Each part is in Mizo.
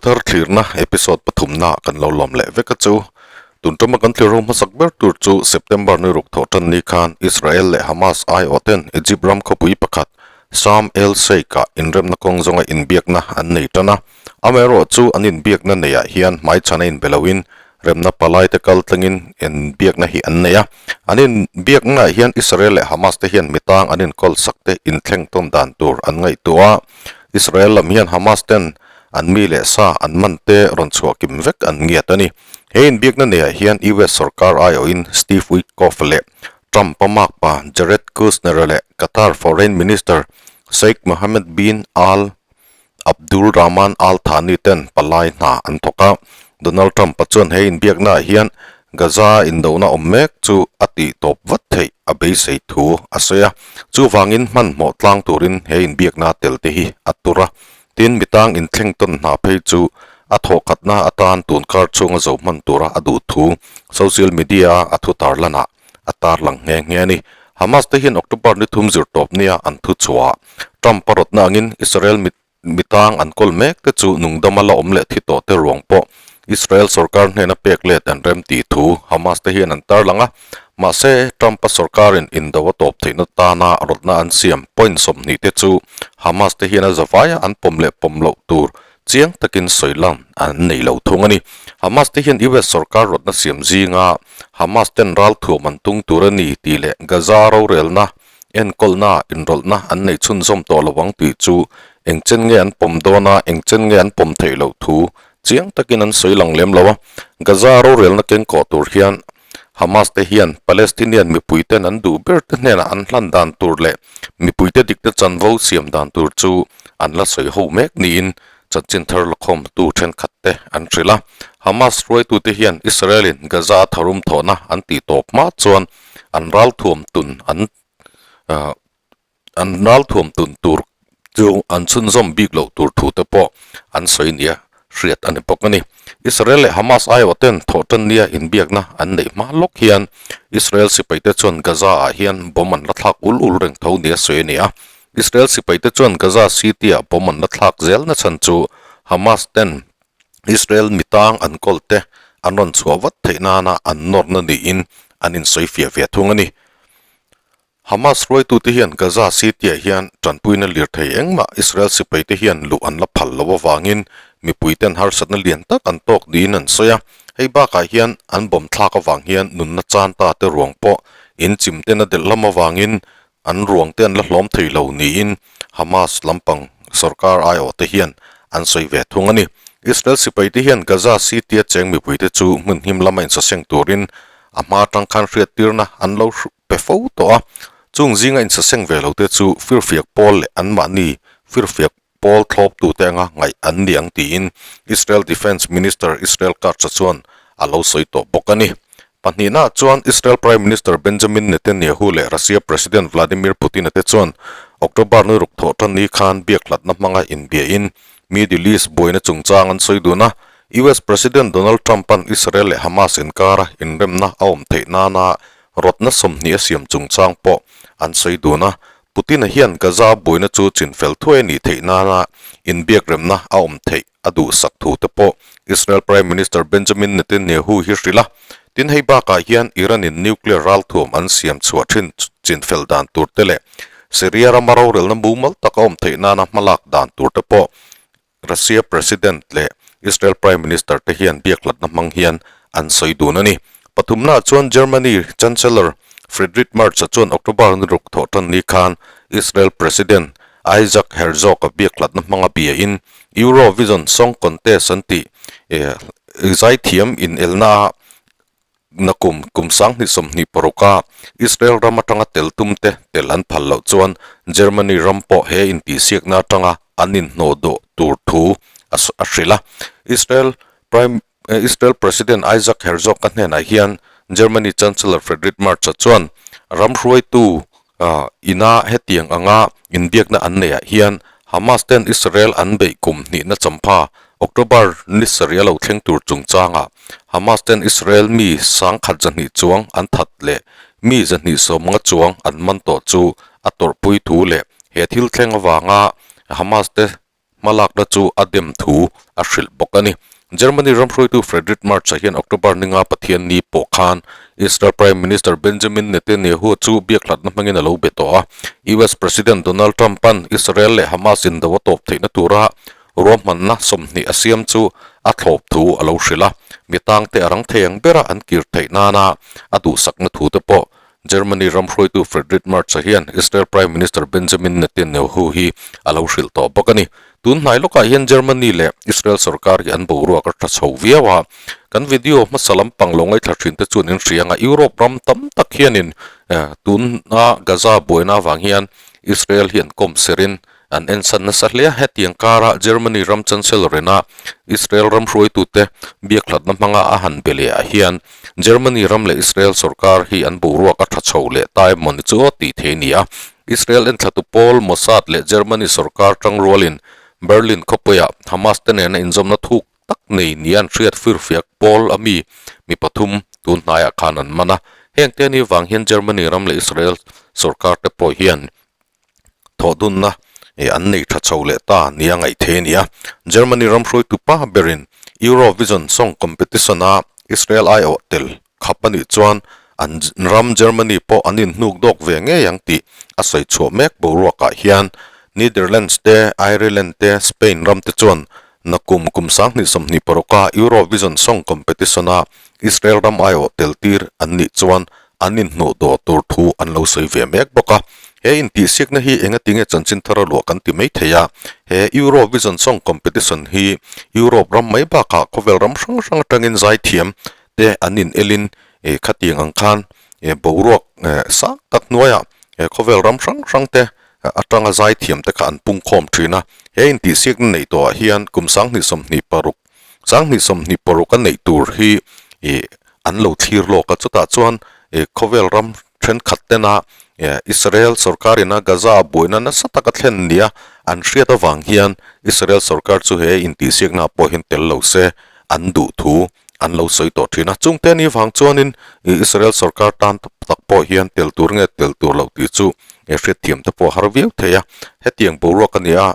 thar thlirna episode pathumna kan lo lawm leh vek a chu. Tun tuma kan thlir ho hmasak ber tur chu September ni ruk thawh tan ni khan Israel leh Hamas aiawh ten Egypt ram khawpui pakhat Sharm El Sheikh ah inremna kawng zawnga inbiakna an nei tan a. Amaherawh chu an inbiakna neiah hian hmaichhan a inbe loin remna palai te kal tlangin inbiakna hi an nei a. An inbiaknaah hian Israel leh Hamas te hian mitang an inkawl sak te inthleng tawn dan tur an ngaihtuah a. Israel lam hian Hamas ten an mi leh sa an man te rawn chhuah kim vek an ngiat a ni. He inbiakna neiah hian US sorkar aiawhin Steve Witkoff leh Trump a makpa Jared Kushner leh Qatar Foreign Minister Sheikh Mohammed bin Al Abdul Rahman Al Thani ten palai hna an thawk a. Donald Trump-a chuan he inbiaknaah hian Gaza indona awm mek chu a tih tawp vat theih a beisei thu a sawi a. Chuvangin hmanhmawh tlang turin he inbiakna tel te hi a tur a. Tin, mitang inthleng tawn hna phei chu a thawhkhatna atan tunkar chhunga zo hman tura a duh thu social media-a a thu tarlanah a tarlang nghe nghe a ni. Hamas te hian October ni thum zir tawp nia an thu chhuah. Trump a rawtna angin Israel mit mitang an kawl mek te chu nungdama la awm leh thi tawh te ruang pawh Israel sorkar hnena pek let an rem tih thu Hamas te hian an tarlang a. Mahse, Trump-a sorkarin indo a tawp theihna tana rawtna an siam point 20 te chu Hamas te hian a zavaia an pawm leh pawm loh tur chiang takin sawi lang an nei lo thung a ni. Hamas te hian US sorkar rawtna siam zinga Hamas ten ralthuam an tung tur a ni tih leh Gaza rorelna, enkawlna, inrawlhna an nei chhunzawm tawh lo ang tih chu eng chen nge an pawm dawn a, eng chen nge an pawm theih loh thu chiang takin an sawi lang lem lo a. Gaza rorelna kengkawh tur hian Hamas te hian Palestinian mipuiten an duh ber te hnenah an hlan dan tur leh mipuite dikna chanvo siam dan tur chu an la sawi ho mek niin chanchin thar lakhawmtu thenkhat te an hrilh a. Hamas hruaitute hian Israel-in Gaza a tharum thawhna an tih tawp hma chuan an ralthuam tun an an ralthuam tun tur chu an chhunzawm bik loh tur thu te pawh an sawi nia hriat a ni bawk a ni. Israel leh Hamas aiawh ten thawhtan nia inbiakna an neih hma lawk hian Israel sipai te chuan Gaza ah hian bomb an la thlak ul ul reng tho nia sawi a ni a. Israel sipai te chuan Gaza city ah bomb an la thlak zel na chhan chu Hamas ten Israel mitang an kawl te an rawn chhuah vat theih nana an nawrna niin an insawi fiah ve thung a ni. Hamas hruaitute hian Gaza City-ah hian tanpuina lirthei engmah Israel sipaite hian luh an la phal lo avangin mipuiten harsatna lian tak an tawk niin an sawi a. Hei bakah hian an bomb thlak avang hian nunna chan ta te ruang pawh in chim ten a delh lam avangin an ruang te an la hlawm thei lo niin Hamas lampang sorkar aiawhte hian an sawi ve thung a ni. Israel sipaite hian Gaza City-a cheng mipuite chu hmun him lama insaseng turin a hma atang khan hriattirna an lo pe fo tawh a, chung zinga insaseng ve lo te chu firfiak pawl leh anmahni firfiak pawl thlawptute anga ngaih an ni ang tiin Israel Defence Minister Israel Katz-a chuan a lo sawi tawh bawk a ni. Pahnihnaah chuan Israel Prime Minister Benjamin Netanyahu leh Russia President Vladimir Putin-a te chuan October ni ruk thawh tan ni khan biakhlatna hmanga inbiahin Middle East buaina chungchang an sawi dun a, US President Donald Trump-a'n Israel leh Hamas inkara inremna a awm theih nana Rawtna 20 a siam chungchang pawh an sawi dun a, Putin-a hian Gaza buaina chu chinfel thuai a nih theih nana inbiakremna a awm theih a duhsak thu te pawh Israel Prime Minister Benjamin Netanyahu hi hrilh a. Tin, hei bakah hian Iran-in nuclear ralthuam an siam chhuah thin chinfel dan tur te leh Syria rama rorelna mumal tak a awm theih nana hmalak dan tur te pawh Russia President leh Israel Prime Minister te hian biakhlatna hmang hian an sawi dun a ni. Pathumnaah chuan Germany Chancellor Friedrich Merz-a chuan October ni ruk thawh tan ni khan Israel President Isaac Herzog-a biakhlatna hmanga biain Eurovision Song Contest an tih zaithiam inelnaah Nakum kum 2026 a Israel ram atanga tel tum te tel an phal loh chuan Germany ram pawh he intihsiakna atanga an inhnawh dawh tur thu a hrilh a. Israel Prime Israel President Isaac Herzog a hnenah hian Germany Chancellor Friedrich Merz-a chuan ram hruaitu ina hetiang anga inbiakna an neihah hian Hamas ten Israel an beih kum hnihna champha October ni sarih a lo thleng tur chungchangah Hamas ten Israel mi sangkhat 200 chuang an that leh mi 250 chuang an man tawh chu a tawrhpui thu leh he thil thleng avanga Hamas te. hmalakna chu a dem thu a hrilh bawk a ni. Germany ram hruaitu Friedrich Merz-a hian October ninga Pathianni pawh khan Israel Prime Minister Benjamin Netanyahu chu biakhlatna hmangin a lo be tawh a. US President Donald Trump-a'n Israel leh Hamas indo a tawp theihna tura ruahmanna 20 a siam chu a thlawp thu a lo hrilh a. Mi tangte a rang thei ang bera an kir theih nana a duhsakna thute pawh Germany ram hruaitu Friedrich Merz-a hian Israel Prime Minister Benjamin Netanyahu hi a lo hrilh tawh bawk a ni. Tun hnai lawkah hian Germany leh Israel sorkar hi an boruak a tha chho viau a. Kan video hmasa lampang lo ngaithla thin te chuan in hria ang a, Europe ram tam tak hianin tuna Gaza buaina avang hian Israel hi an kawm serin An ensan nasa hle a, hetiang kara Germany ram Chancellor ina Israel ram hruaitute biakhlatna hmanga a han be leh ah hian Germany ram leh Israel sorkar hi an boruak a tha chho leh ta em mawni chu aw tih thei a ni a. Israel enthlatu pawl Mossad leh Germany sorkar tangrualin Berlin khawpuiah Hamas te nena inzawmna thuk tak nei nia an hriat firfiak pawl a mi mi pathum tun hnaiah khan an man a. Heng te ni vang hian Germany ram leh Israel sorkar te pawh hian thawhdunna eh an nei tha chho leh ta nia ngaih thei a ni a. Germany ram hruaitu pa berin Eurovision Song Competition a Israel aiawh tel khap a nih chuan an ram Germany pawh an inhnuk dawk ve ngei ang tih a sawi chhuah mek boruakah hian Netherlands te, Ireland te, Spain ram te chuan nakum kum 2026 a Eurovision Song Competition a Israel ram aiawh tel tir an nih chuan an inhnuh dawh tur thu an lo sawi ve mek bawk a. He intihsiakna hi engatinge chanchin thar a luah kan ti mai thei a, he Eurovision Song Competition hi Europe ram mai bakah khawvel ram hrang hrang atangin zaithiam te an in elin khatiang ang khan boruak sang tak hnuaiah khawvel ram hrang hrang te atanga zaithiam te kha an pungkhawm thin a. He intihsiakna neih tawhah hian kum 2026 2026 a neih tur hi ih an lo thlir lawk a, chutah chuan ih khawvel ram thenkhat tena ih Israel sorkar ina Gaza a buaina nasa taka thlen nia an hriat avang hian Israel sorkar chu he intihsiakna ah pawh hian tel lo se an duh thu an lo sawi tawh thin a. Chungte ni vang chuanin ih Israel sorkar tan tak pawh hian tel tur nge tel tur loh tih chu ih hriatthiam te pawh a har viau thei a, hetiang boruak a ni a.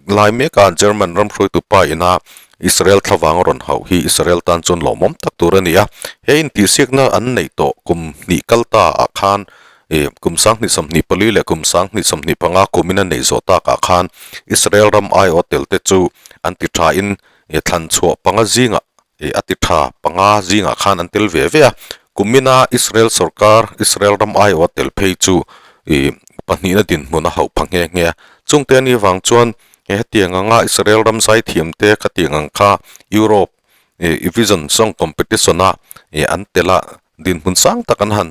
Lai meka German ram hruaitu pa ina Israel thlavang a rawn hauh hi Israel tan chuan lawmawm tak tur a ni a. He intihsiakna an neih tawh kum hnih kal ta ah khan ih kum 2024 leh kum 2025 kumin a neih zawh takah khan Israel ram aiawh tel te chu an ti tha in ih thlan chhuah panga zingah ih a ti tha panga zingah khan an tel ve ve a. Kumina Israel sorkar Israel ram aiawh tel phei chu ih pahnihna dinhmun a hauh pha nghe nghe a. Chungte ani vang chuan hetiang anga Israel ram zaithiam te khatiang ang kha Europe ih Vision Song Competition a ih an tel a dinhmun sang tak an han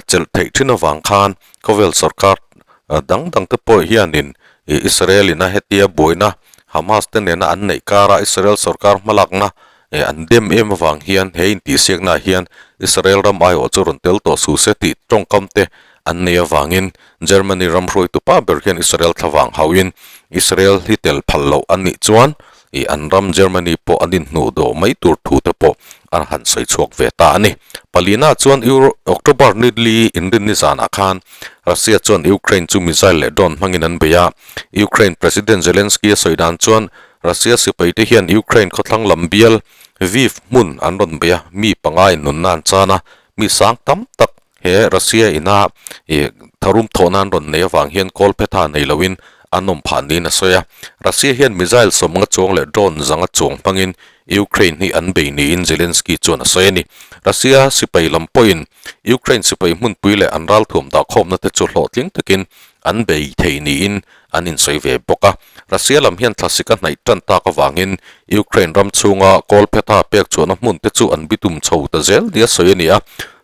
chelh theih thin avang khan khawvel sorkar dang dang te pawh hianin ih Israel ina hetia buaina Hamas te nena an neih kara Israel sorkar hmalakna an dem em avang hian he intihsiaknaah hian Israel ram aiawh chu rawn tel tawh suh se tih tawngkam te an nei avangin Germany ram hruaitu pa ber hian Israel thlavang hauhin Israel hi tel phal loh a nih chuan ih an ram Germany pawh an inhnuh dawh mai tur thu te pawh a han sawi chhuak ve ta a ni. Palina chuan Euro October ni li inrinni zanah khan Russia chuan Ukraine chu missile leh drone hmangin an bei a, Ukraine President Zelensky a sawi dan chuan Russia sipaite hian Ukraine khawthlang lam bial Lviv hmun an rawn bei a, mi panga in nunna an chan a, mi sang tam tak he Russia ina ih tharum thawhna an rawn nei avang hian kawlphetha nei loin an awm phah niin a sawi a. Russia hian missile sawmnga chuang leh drone zanga chuang hmangin Ukraine hi an bei niin Zelensky chuan a sawi a ni. Russia sipai lam pawhin Ukraine sipai hmunpui leh an ralthuam dahkhawmna te chu hlawhtling takin an bei thei niin an insawi ve bawk a. Russia lam hian thlasik a hnaih tan tak avangin Ukraine ram chhunga kawlphetha pek chhuahna hmun te chu an bitum chho ta zel nia sawi a ni a.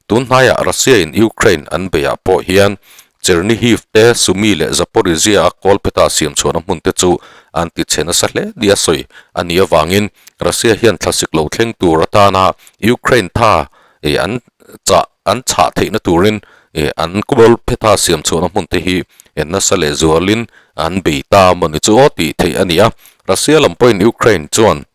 Tun hnaiah Russia in Ukraine an beiah pawh hian Chernihiv te, Sumy leh Zaporizhzhia a kawlphetha siam chhuahna hmun te chu an ti chhe nasa hle nia sawi a nih avangin Russia hian thlasik lo thleng tur atana Ukraine tha an chah an chhah theihna turin an kawlphetha siam chhuahna hmun te hi nasa leh zualin an bei ta a mawni chu aw tih theih a ni a. Russia lam pawhin Ukraine chuan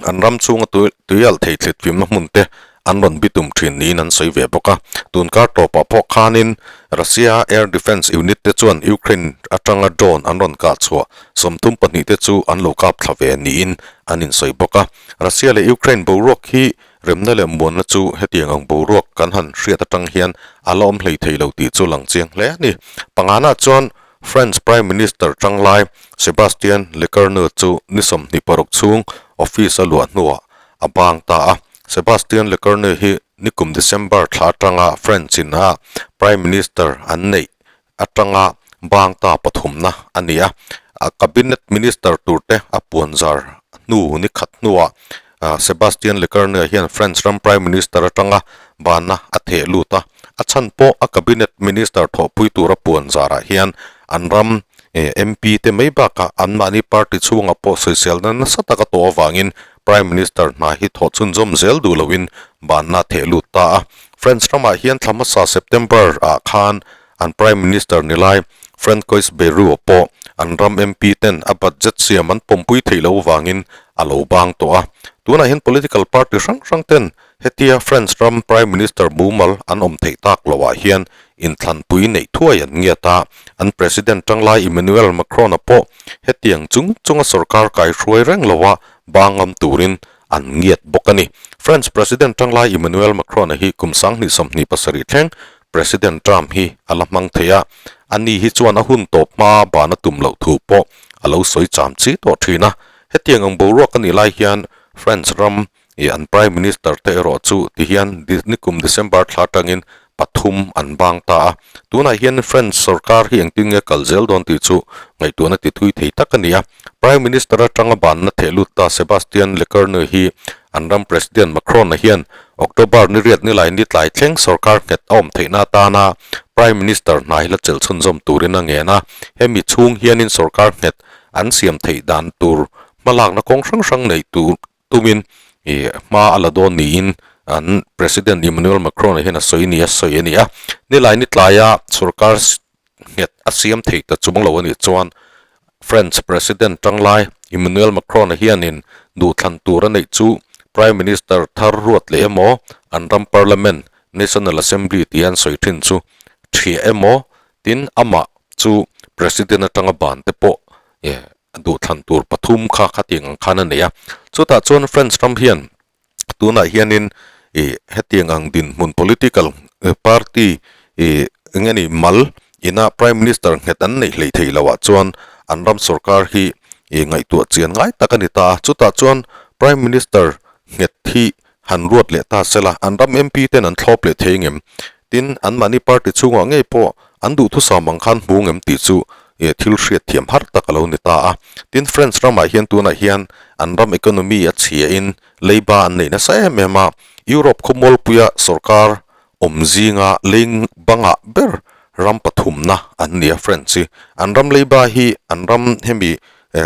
an ram chhunga tui alh thei thlit fimna hmun te an rawn bitum thin niin an sawi ve bawk a. Tun kar tawpah pawh khanin Russia Air Defence Unit te chuan Ukraine atanga drone an rawn kah chhuah 32 te chu an lo kap thla ve niin an insawi bawk a. Russia leh Ukraine boruak hi remna leh muanna chu hetiang ang boruak kan han hriat atang hian a la awm hlei thei lo tih chu lang chiang hle a ni. Pangana chuan French Prime Minister tanglai Sebastien Lecornu chu ni 26 chhung office a luah hnuah a bang ta a. Sebastien Lecornu hi nikum December thla atanga French in a Prime Minister an neih atanga bang ta pathumna a ni a. A cabinet minister turte a puanzar hnu ni khat hnuah Sebastien Lecornu hian French ram Prime Minister atanga banna a theh lut a. A chhan pawh a cabinet minister thawhpui tura puan zarah hian an ram MP te mai bakah anmahni party chhungah pawh sawiselna nasa tak a tawh avangin Prime Minister hna hi thawh chhunzawm zel duh loin banna a theh lut ta a. French ramah hian thla hmasa September ah khan an Prime Minister ni lai Francois Bayrou pawh an ram MP ten a budget siam an pawmpui theih loh avangin a lo bang tawh a. Tunah hian political party hrang hrang ten Hetia France ram Prime Minister mumal an awm theih tak loh ah hian inthlanpui neih thuai an ngiat a, an President tanglai Emmanuel Macron-a pawh hetiang chung chunga sorkar kaihruai reng loha bang ngam turin an ngiat bawk a ni. France President tanglai Emmanuel Macron-a hi kum 2027 thleng President Trump hi a la hmang thei a, ani hi chuan a hun tawp hma ban a tum loh thu pawh a lo sawi cham chi tawh thin a. Hetiang ang boruak a nih lai hian France ram I an Prime Minister te erawh chu ti hian nikum December thla atangin pathum an bang ta a. Tunah hian French sorkar hi engtin nge kal zel dawn tih chu ngaihtuahna ti thui thei tak a ni a. Prime Minister atanga banna theh lut ta Sebastien Lecornu hi an ram President Macron-a hian October ni riat nilai ni tlai thleng sorkar nghet a awm theihna atana Prime Minister hna hi la chelh chhunzawm turin a ngen a. Hemi chhung hianin sorkar nghet an siam theih dan tur hmalakna kawng hrang hrang neih tur tumin ih hma a la dawn niin an President Emmanuel Macron-a hian a sawi ni a sawi a ni a. Nilai ni tlaia sorkar nghet a siam thei ta chung lo a nih chuan French President tanglai Emmanuel Macron-a hianin duhthlan tur a neih chu Prime Minister thar ruat leh emaw an ram Parliament National Assembly tih an sawi thin chu thiah emaw tin amah chu President atanga ban te pawh ih A duhthlan tur pathum kha khatiang ang khan a nei a. Chutah chuan French ram hian tunah hianin ih hetiang ang dinhmun political party ih eng nge ni mal ina Prime Minister nghet an neih hleih theih loh ah chuan an ram sorkar hi ih ngaihtuah chian ngai tak a ni ta a. Chutah chuan Prime Minister nghet hi han ruat leh ta sela, an ram MP ten an thlawp leh thei ngem? Tin, anmahni party chhungah ngei pawh an duhthusam ang khan hmu ngem tih chu thil hriatthiam har tak a lo ni ta a. Tin, French ramah hian tunah hian an ram economy a chhiain leiba an nei nasa em em a, Europe khawmualpuia sorkar awm zinga leng bangah ber ram pathumna an ni a French hi. An ram leiba hi an ram hemi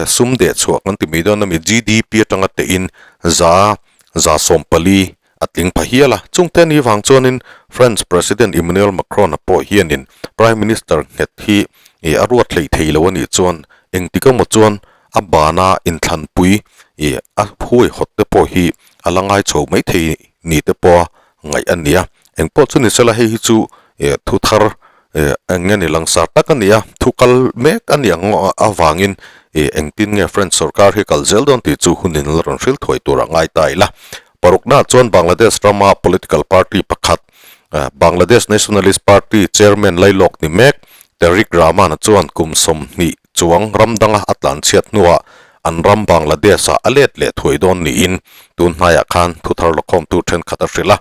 sum deh chhuah kan ti mai dawn ami GDP atanga tehin 140% a tling pha hial a. Chungte ni vang chuanin French President Emmanuel Macron-a pawh hianin Prime Minister nghet hi a ruat hlei thei lo a nih chuan engtik emaw chuan a bana inthlanpui a huaihawt te pawh hi a la ngai chho mai thei ni te pawha ngaih a ni a. Engpawh chu ni sela hei hi chu thu thar eng nge ni langsar tak a ni a, thu kal mek a nih ang avangin engtin nge French sorkar hi kal zel dawn tih chu hunin la rawn hrilh thuai tur a ngai ta ila. Parukna chuan Bangladesh rama political party pakhat Bangladesh Nationalist Party chairman lailawk ni mek Tarique Rahman-a chuan kum 20 chuang ram danga a tlanchhiat hnuah an ram Bangladesh-ah a let leh thuai dawn niin tun hnaiah khan thuthar lawkhawmtu thenkhat a hrilh a.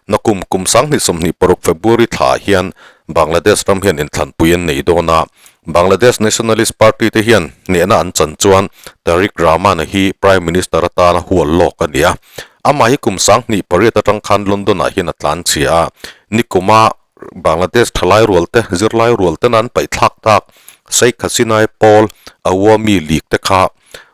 Nakum kum 2026 February thlaah hian Bangladesh ram hian inthlanpui an nei dawn a, Bangladesh Nationalist Party te hian hnehna an chan chuan Tarique Rahman-a hi Prime Minister atana hual lawk a ni a. Amah hi kum 2008 atang khan London-ah hian a tlanchhia a, nikuma Bangladesh thalai rual te, zirlai rual ten an paih thlak tak Sheikh Hasina-i pawl Awami League te kha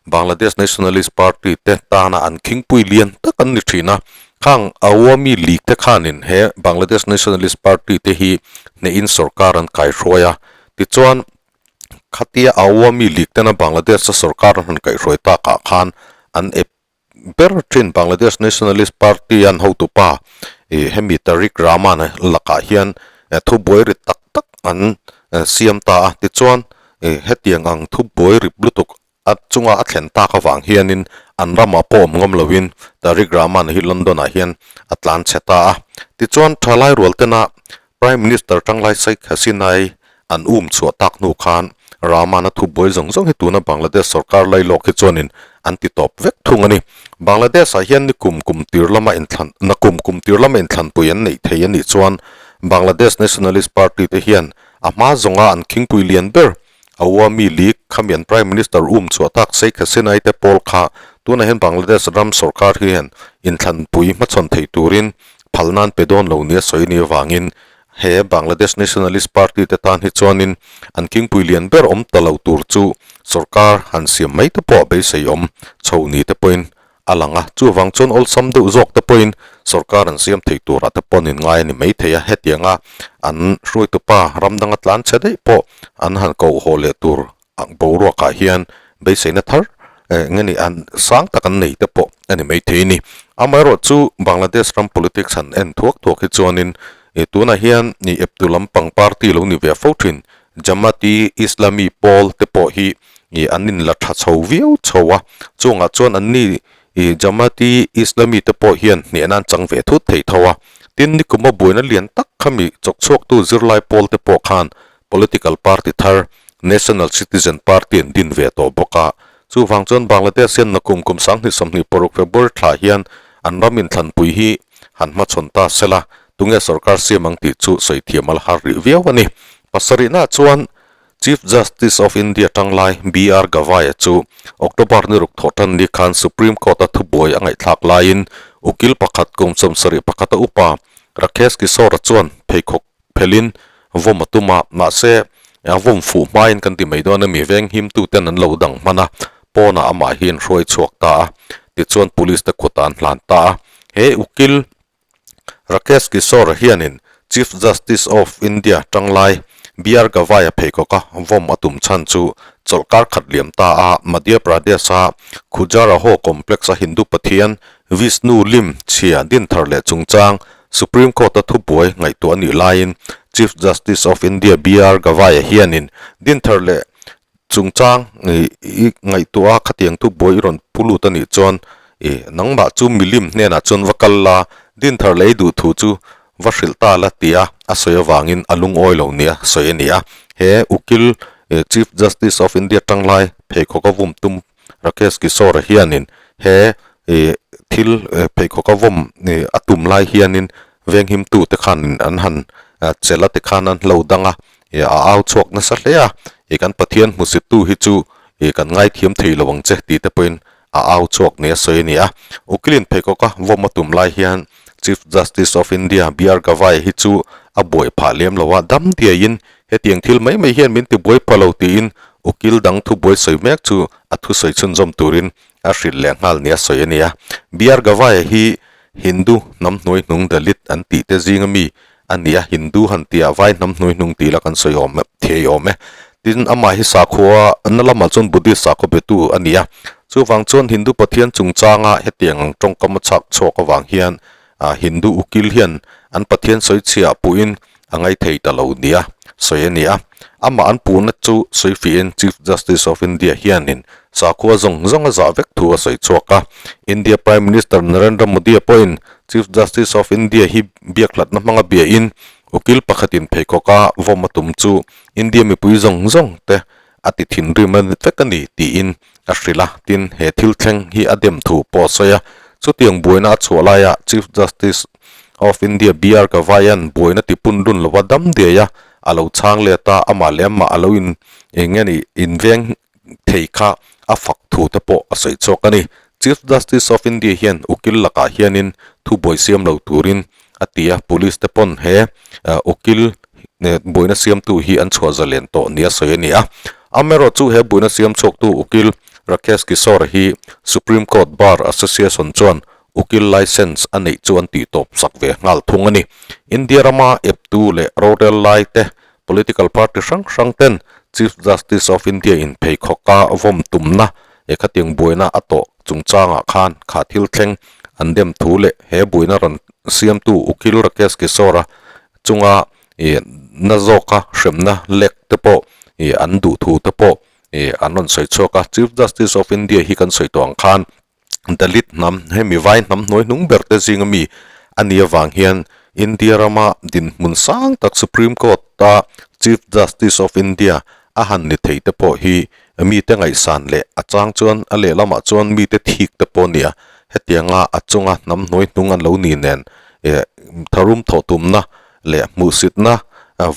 Bangladesh Nationalist Party te tana an khingpui lian tak an ni thin a. Khang Awami League te khanin he Bangladesh Nationalist Party te hi hnehin sorkar an kaihruai a. Tichuan, khatia Awami League tena Bangladesh-a sorkar an han kaihruai takah khan an ep. ber thin Bangladesh Nationalist Party an hotupa ih hemi Tarique Rahman lakah hian thubuai rit tak tak an siam ta a, tichuan ih hetiang ang thubuai rip lutuk a chunga a thlen tak avang hianin an ramah pawh awm ngawm loin Tarique Rahman hi London ah hian a tlan chhe ta a, tichuan thalai rual tena Prime Minister tanglai Sheikh Hasina-i an um chhuah tak hnu khan Rahman-a thubuai zawng zawng hi tuna Bangladesh sorkar lailawk hi chuanin an ti tawp vek thung a ni. Bangladesh-ah hian ni kum kum tir lama inthlan na kum kum tir lama inthlanpui an neih thei a nih chuan Bangladesh Nationalist Party te hian a hma zawnga an khingpui lian ber Awami League khami an Prime Minister um chhuah tak Sheikh Hasina-i te pawl kha tunah hian Bangladesh ram sorkar hian inthlanpui hmachhawn thei turin phal nan pe dawn lo nia sawi ni avangin he Bangladesh Nationalist Party te tan hi chuanin an kingpui lian ber awm ta lo tur chu sorkar han siam mai te pawh beisei awm chho ni te pawhin a lang a, chuvang chuan awlsam deuh zawk te pawhin sorkar an siam thei turah te pawh an inngai a ni maithei a, hetianga an hruaitupa ram danga tlan chhe daih pawh an han koh haw leh tur ang boruakah hian beiseina thar eng nge an sang tak an nei te pawh a ni maithei a ni. Amaherawh chu Bangladesh ram politics han en thuak thuak hi chuanin ih tunah hian ih eptu lampang party lo ni ve fo thin Jamaat-e-Islami pawl te pawh hi ih an inla tha chho viau chho a, chungah chuan anni ih Jamaat-e-Islami te pawh hian hnehna an chang ve thut thei tho a. Tin, nikuma buaina lian tak khami chawkchhuaktu zirlai pawl te pawh khan political party thar National Citizen Party an din ve tawh bawk a. Chuvang chuan Bangladesh hian nakum kum 2026 February thla hian an ram inthlanpui hi han hmachhawn ta sela, tunge sorkar siam ang tih chu sawi thiam a la har rih viau a ni. Pasarihna chuan Chief Justice of India tanglai BR Gavai-a chu October ni ruk thawh tan ni khan Supreme Court-a thubuai a ngaihthlak laiin ukil pakhat kum 71 a upa Rakesh Kishore-a chuan pheikhawk phelin vawm a tum a, mahse a vawm fuh hmain kan ti mai dawn a mi veng himtuten an lo dang hman a, pawnah amah hi an hruai chhuak ta a, tichuan police te kutah an hlan ta a. He ukil Rakesh Kishore hianin Chief Justice of India tanglai BR Gavai a pheikhawk a, vawm a tum chhan chu chawlhkar khat liam ta a, Madhya Pradesh-a Khujaraho complex-a Hindu pathian Vishnu lim chhia dinthar leh chungchang Supreme Court-a thubuai ngaihtuah a nih laiin Chief Justice of India BR Gavai-a hianin dinthar leh chungchang i ngaihtuah a khatiang thubuai i rawn pu lut a nih chuan i nangmah chu milim hnenah chuan va kal la, dinthar leh i duh thu chu va hrilh ta la tia a sawi avangin a lungawi lo nia sawi a ni a. He ukil Chief Justice of India tanglai pheikhawk a vum tum Rakesh Kishore hianin he ih thil pheikhawk a vawm ih a tum lai hianin venghimtu te khanin an han chelh a tikhan an hlo dang a, ih a au chhuak nasa hle a, ih kan Pathian hmusittu hi chu ih kan ngaithiam thei lo ang che tih te pawhin a au chhuak nia sawi a ni a. Ukilin pheikhawk a vawm a tum lai hian Chief Justice of India BR Gavai hi chu a buai phah lem lo a, dam diaiin Hetiang thil mai mai hian min ti buai pha lo tiin ukil dang thubuai sawi mek chu a thusawi chhunzawm turin a hrilh leh nghal nia sawi a ni a. BR Gavai hi Hindu hnam hnuai hnung Dalit an tih te zinga mi a ni a, Hindu han tihah vai hnam hnuai hnung tih la kan sawi awm thei awm e. Tin, amah hi sakhua na lamah chuan Buddhist sakhaw betu a ni a, chuvang chuan Hindu pathian chungchanga hetiang ang tawngkam a chhak chhuak avang hian Hindu ukil hian an pathian sawi chhiah puhin a ngaithei ta lo nia sawi a ni a. Amah an puhna chu sawi fihin Chief Justice of India hianin sakhua zawng zawng a zah vek thu a sawi chhuak a. India Prime Minister Narendra Modi-a pawhin Chief Justice of India hi biakhlatna hmanga biahin ukil pakhatin pheikhawka vawm a tum chu India mipui zawng zawng te a ti thinrim a vek a ni tiin a hrilh a. Tin, he thil thleng hi a dem thu pawh a sawi a. Chutiang buaina a chhuah laia Chief Justice of India BR Gavai-a'n buaina ti pun lun lova dam diai a, a lo chhang let a, amah leh amah a lo in eng nge ni inveng thei kha a fak thu te pawh a sawi chhuak a ni. Chief Justice of India hian ukil lakah hianin thubuai siam lo turin a ti a, police te pawn he ukil buaina siamtu hi an chhuah zalen tawh nia sawi a ni a. Amaherawh chu he buaina siam chhuaktu ukil Rakesh Kishore hi Supreme Court Bar Association chuan ukil licence a neih chu an tih tawp sak ve nghal thung a ni. India rama eptu leh rorel lai te political party hrang hrang ten Chief Justice of India in pheikhawka vawm tumna. he khatiang buaina a tawh chungchangah khan kha thil thleng an dem thu leh he buaina rawn siamtu Ukil Rakesh Kishore-a chunga ih na zawka hremna lek te pawh ih an duh thu te pawh ih an rawn sawi chhuak a. Chief Justice of India hi kan sawi tawh ang khan Dalit hnam, hemi vai hnam hnuai hnung ber te zinga mi a nih avang hian India rama dinhmun sang tak Supreme Court-a Chief Justice of India a han ni thei te pawh hi mite ngaihsan leh a chang chuan a lehlamah chuan mite thik te pawh a ni a, hetianga a chunga hnam hnuai hnung an lo ni nen eh tharum thawh tumna leh hmuhsitna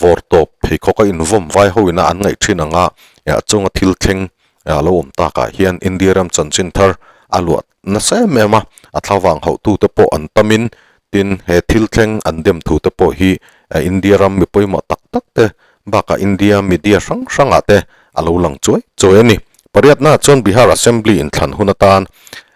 vawr tawp pheikhawk a invawm vai hoina an ngaih thin anga a chunga thil thleng a lo awm takah hian India ram chanchin thar a luah nasa em em a, a thlavang hauhtute pawh an tamin tin he thil thleng an dem thute pawh hi India ram mi pawimawh tak tak te bakah India media hrang hrangah te a lo lang chuai chuai a ni. Pariatnaah chuan Bihar Assembly inthlan hun atan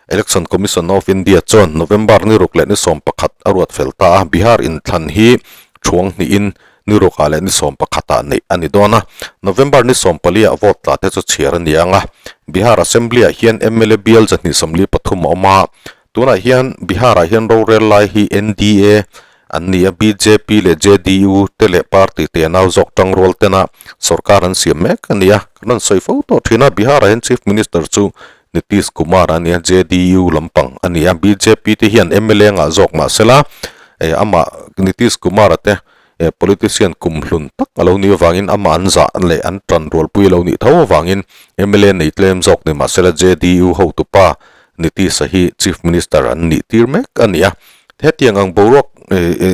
Election Commission of India chuan November ni ruk leh ni 11 a ruat fel ta a, Bihar inthlan hi thuang hnihin ni rukah leh ni 11 ah neih a ni dawn a, November ni 14 ah vote tla te chu chhiar a ni ang a. Bihar Assembly ah hian mla bial 243 a awm a, tunah hian Bihar ah hian rorel lai hi NDA an ni a, bjp leh JDU te leh party te nau zawk tangrual tena sorkar an siam mek a ni a, kan rawn sawi fo tawh thin a, Bihar ah hian Chief Minister chu Nitish Kumar a nia, JDU lampang a ni a, bjp te hian mla ngah zawk mah sela, amah Nitish Kumar-a te politician kumhlun tak a lo nih avangin amah an zah leh an tan rualpui a lo nih tho avangin mla nei tlem zawk ni mah sela JDU hotupa Nitish-a hi Chief Minister an nih tir mek a ni a. Hetiang ang boruak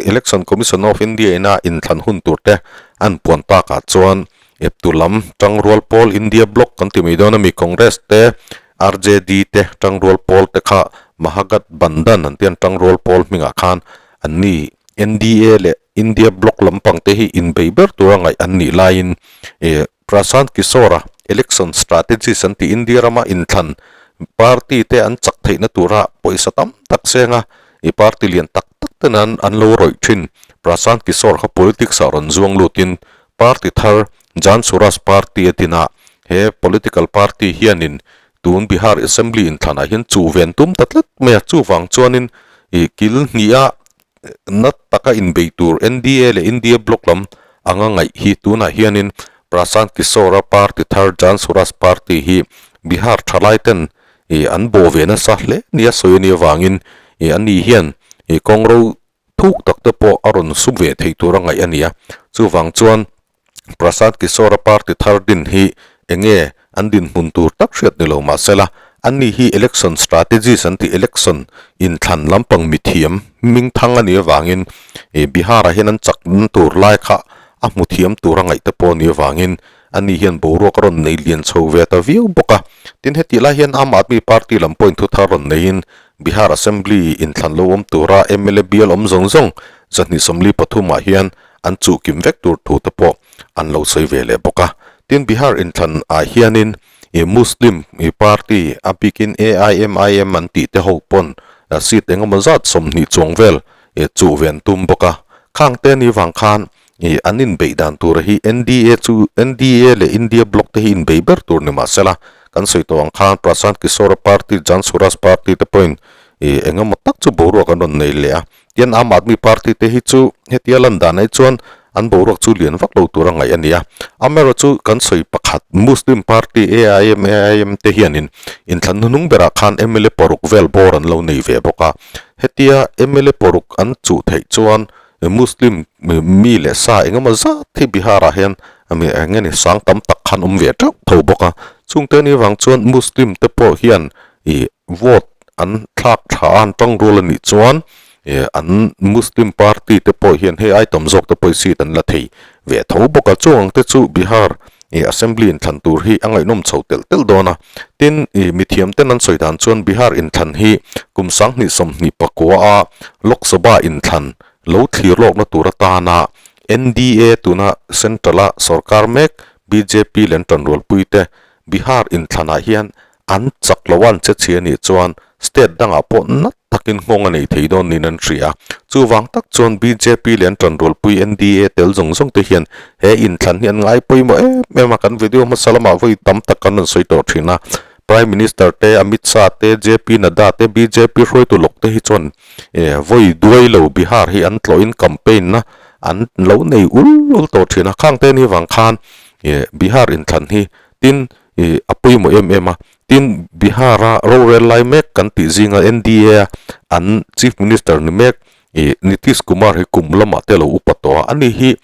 Election Commission of India ina inthlan hun tur te an puan takah chuan Eptu lam tangrual pawl India Bloc kan ti mai dawn a mi Congress te, RJD te tangrual pawl te kha Mahagathbandhan an tian tangrual pawl hmingah khan an ni. NDA leh India Bloc lampang te hi inbei ber tura ngaih an nih laiin Prashant Kishore-a election strategist an tih India rama inthlan party te an chak theihna tura pawisa tam tak senga i party lian tak tak ten an lo rawih thin. Prashant Kishore kha politics ah rawn zuang lutin Party thar Jan Suraaj Party a din a, he political party hianin tun Bihar Assembly inthlanah hian chuh ven tum ta tlat mai a, chuvang chuanin ih kil hniha na taka inbei tur NDA leh India Bloc lam anga ngaih hi tunah hianin Prashant Kishore-a party thar Jan Suraaj Party hi Bihar thalai ten ih an bawh ve nasa hle nia sawi a nih avangin ih ani hian ih kawngro Thuk tak te pawh a rawn sum ve thei tur a ngaih a ni a, chuvang chuan Prashant Kishore-a party thar din hi enge an dinhmun tur tak hriat ni lo mahsela, anni hi election strategist an tih election inthlan lampang mithiam hmingthang a nih avangin Bihar-ah hian an chak tur lai kha a hmu thiam tur a ngaih te pawh a nih avangin ani hian boruak a rawn nei lian chho ve ta viau bawk a. Tin, hetih lai hian Aam Aadmi Party lam pawhin thu thar rawn neiin Bihar Assembly inthlan lo awm tura mla bial awm zawng zawng 243 ah hian an chuh kim vek tur thu te pawh an lo sawi ve leh bawk a. Tin, Bihar inthlan ah hianin Muslim party a bikin AIMIM an tih te ho pawn seat engemaw zat 20 chuang vel chuh ve an tum bawk a. Khang te ni vang khan an inbeih dan tura hi NDA chu NDA leh India Bloc te hi inbei ber tur ni mah sela, kan sawi tawh ang khan Prashant Kishore party, Jan Suraaj party te pawhin ih eng emaw tak chu boruak an rawn nei leh a. Tian Aam Aadmi party te hi chu hetia lan dan ai chuan an boruak chu lian vak lo tura ngaih a ni a. Amaherawh chu kan sawi pakhat Muslim party AIMIM te hianin inthlan hnuhnung berah khan mla paruk vel bawr an lo nei ve bawk a. Hetia mla paruk an chuh theih chuan Muslim mi leh sa engemaw zat hi Bihar-ah hian mi eng nge ni sang tam tak khan awm ve teuh tho bawk a. Chungte ni vang chuan Muslim te pawh hian ih vote an thlak tha a, an tang rual a nih chuan ih an Muslim party te pawh hian hei ai tam zawk te pawh hi seat an la thei ve tho bawk a. Chung ang te chu Bihar ih assembly inthlan tur hi a ngaihnawm chho telh telh dawn a. Tin, ih mithiam ten an sawi dan chuan Bihar inthlan hi kum 2024 a Lok Sabha inthlan lo thlir lawkna tur atana NDA tuna Central a sorkar mek bjp leh an tanrualpui te Bihar inthlanah hian an chak lo a an che chhi a nih chuan state dangah pawh nat takin nghawng a nei thei dawn niin an hria. Chuvang tak chuan bjp leh an tanrualpui NDA tel zawng zawng te hian he inthlan hi an ngai pawimawh em em a, kan video hmasa lamah vawi tam tak kan rawn sawi tawh thin a. Prime Minister te, Amit Shah te, JP Nadda te, bjp hruaitu lawk te hi chuan vawi duai lo Bihar hi an tlawhin campaign na an lo nei ul ul tawh thin a. Khang te ni vang khan Bihar inthlan hi tin a pawimawh em em a. Tin, Bihar a rorel lai mek kan tih zinga NDA a an Chief Minister ni mek Nitish Kumar hi kum lamah te lo upa tawh a. Ani hi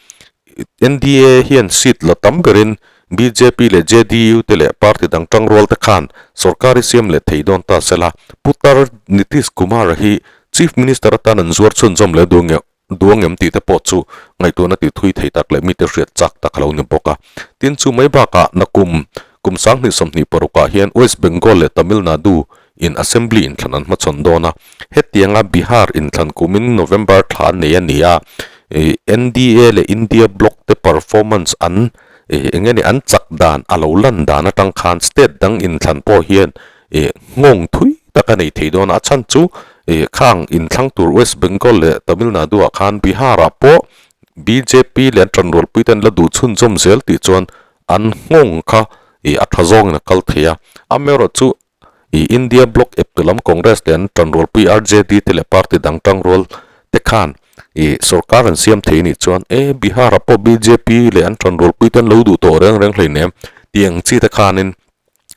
NDA hian seat la tam berin bjp leh JDU te leh party dang tangrual te khan sorkar hi siam leh thei dawn ta sela. Putar Nitish Kumar-a hi Chief Minister atan an zuar chhunzawm leh duang duang em tih te pawh chu ngaihtuahna tih thui thei tak leh mite hriat chak tak a lo ni bawk a. Tin, chu mai bakah nakum kum 2026 ah hian West Bengal leh Tamil Nadu in Assembly inthlan an hmachhawn dawn a, hetianga Bihar inthlan kumin November thla an nei a ni a, NDA leh India bloc te performance an eng nge ni an chak dan a lo lan dan atang khan state dang inthlan pawh hian nghawng thui tak a nei thei dawn a, a chhan chu khang inthlang tur West Bengal leh Tamil Nadu ah khan Bihar ah pawh bjp leh an tanrualpui te an la duh chhunzawm zel tih chuan an nghawng kha a tha zawngin a kal thei a, amaherawhchu I India bloc eptu lam Congress leh an tanrualpui RJD te leh party dang tangrual te khan i sorkar an siam thei anih chuan e Bihar ah pawh bjp leh an tanrualpui te an lo duh tawh reng reng hleinem tih ang chi te khanin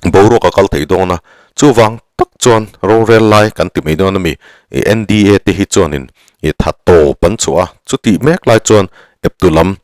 boruak a kal thei dawn a, chuvang tak chuan rorel lai kan ti mai dawn a mi i NDA te hi chuanin i tha tawp an chhuah a, chutih mek lai chuan eptu lam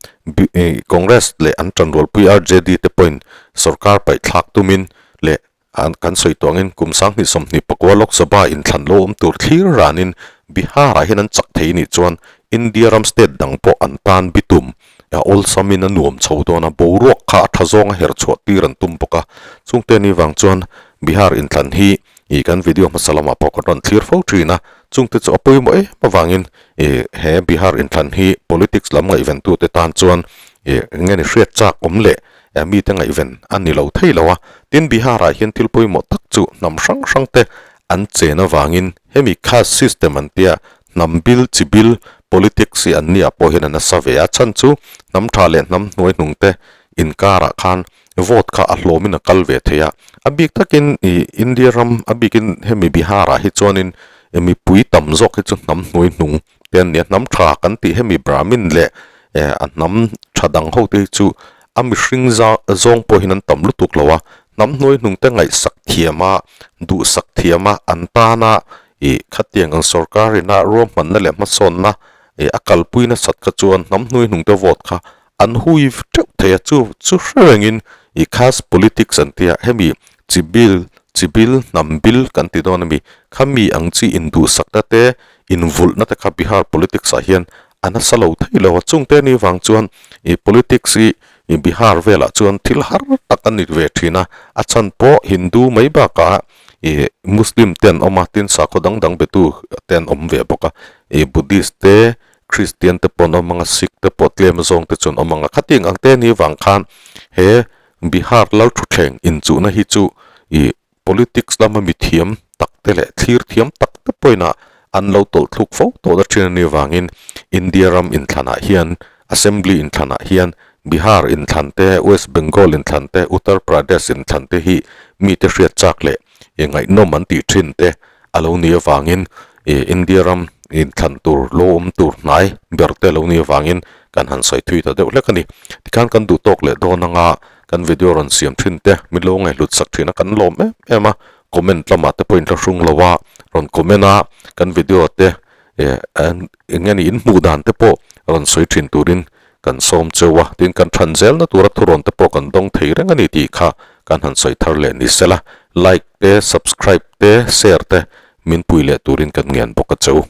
Congress leh an tanrualpui RJD te pawhin sorkar paihthlak tumin leh An kan sawi tawh angin kum 2024 Lok Sabha inthlan lo awm tur thlir ranin Bihar-ah hian an chak thei nih chuan India ram state dang pawh an tan bitum a awlsamin a nuam chho dawn a, boruak kha a tha zawnga her chhuah tir an tum bawk a. Chungte ni vang chuan Bihar inthlan hi ih kan video hmasa lamah pawh kan rawn thlir fo thin a, chungte chu a pawimawh em avangin ih he Bihar inthlan hi politics lam ngaihventute tan chuan ih eng nge ni hriat chak awm leh mite ngaihven a ni lo thei lo a, tin Bihar-ah hian thil pawimawh tak chu hnam hrang hrang te an chen avangin hemi caste system an tia hnam bil chi bil politics hi an nia pawh hian a nasa ve a, chhan chu hnam tha leh hnam hnuai hnung te inkarah khan vote kha a hlawmin a kal ve thei a, a bik takin ih India ram a bikin hemi Bihar-ah hi chuanin mipui tam zawk hi chu hnam hnuai hnung te an nia, hnam tha kan tih hemi Brahmin leh a hnam tha dang ho te hi chu a mihring zawng pawh hian an tam lutuk lo a, hnam hnuai hnung te ngaihsak thiam a, duhsak thiam a, an tana ih khatiang ang sorkar ina ruahmanna leh hmasawnna ih a kalpui nasat kha chuan hnam hnuai hnung te vote kha an hui teuh thei a, chu chu hre rengin ih caste politics an tia hemi chi bil chi bil hnam bil kan ti dawn a mi khami ang chi induhsakna te invulhna te kha Bihar politics ah hian a nasa lo thei lo a, chungte ni vang chuan ih politics hi ih Bihar velah chuan thil har tak a ni ve thin a, a chhan pawh Hindu mai bakah ih Muslim te an awm a, tin sakhaw dang dang betu te an awm ve bawk a, ih Buddhist te Christian te pawh an awm ang a, Sikh te pawh tlem zawng te chu an awm ang a, khatiang ang te ni vang khan he Bihar Lalthuthleng inchuhna hi chu ih Politics lama mithiam tak te leh thlir thiam tak te pawhin an lo tawlh thluk fo tawh na thin a nih avangin India ram inthlanah hian Assembly inthlanah hian Bihar inthlan te, West Bengal inthlan te, Uttar Pradesh inthlan te hi mite hriat chak leh ngaihnawm an tih thin te a lo nih avangin India ram inthlan tur lo awm tur hnai ber te lo nih avangin kan han sawi thui ta deuh hlek a ni. Tikhan kan duh tawk leh dawn anga Kan video rawn siam thin te min lo ngaihhlut sak thin a kan lawm em em a, comment lamah te pawh in thlahrung lo a, rawn comment a kan video te eh eng nge ni in hmuh dan te pawh rawn sawi thin turin kan sawm cheu a, tin kan than zelna tura thurawn te pawh kan dawng thei reng a ni tih kha kan han sawi thar leh ni sela, like te subscribe te share te min pui leh turin kan ngen bawk a cheu.